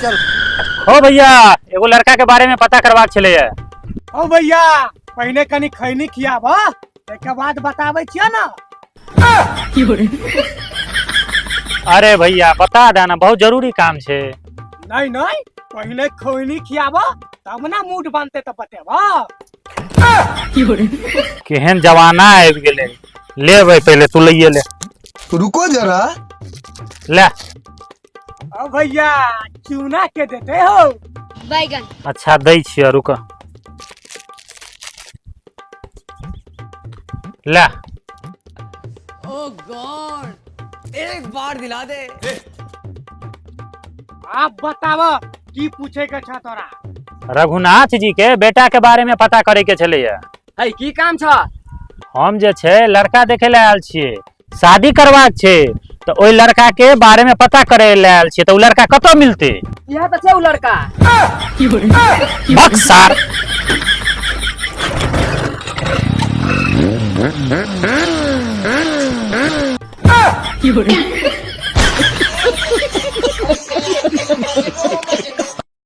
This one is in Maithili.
चल। हो भैया, एगो लड़का के बारे में पता करबाक छलैया। ओ भैया, पहिने कनी खैनी खियाब, ताहिके बाद बताबै छियै ने। अरे भैया, बता देना, बहुत जरूरी काम छै। नहीं नहीं, पहले खैनी खियाब तब ना मूड बनते तो बतेब। केहन जमाना आबि गेलै। लेबै पहिले तू लैये ले। रुको जरा। ले। ओ भैया, चूना के देते हो? बैगन। अच्छा, दै छियै, रुक, ले। ओ गॉड, एक बार दिला दे। आप बताब की पूछे के छा तोरा? रघुनाथ जी के बेटा के बारे में पता करे के छलैया। है की काम छ? हम जे छै लड़का देखे ले आयल छियै, शादी करबाक छै, तऽ ओहि लड़का के बारे में पता करे ले आयल छियै, तऽ ओ लड़का कतऽ मिलतै? इएह तऽ छै उ लड़का। बक सार।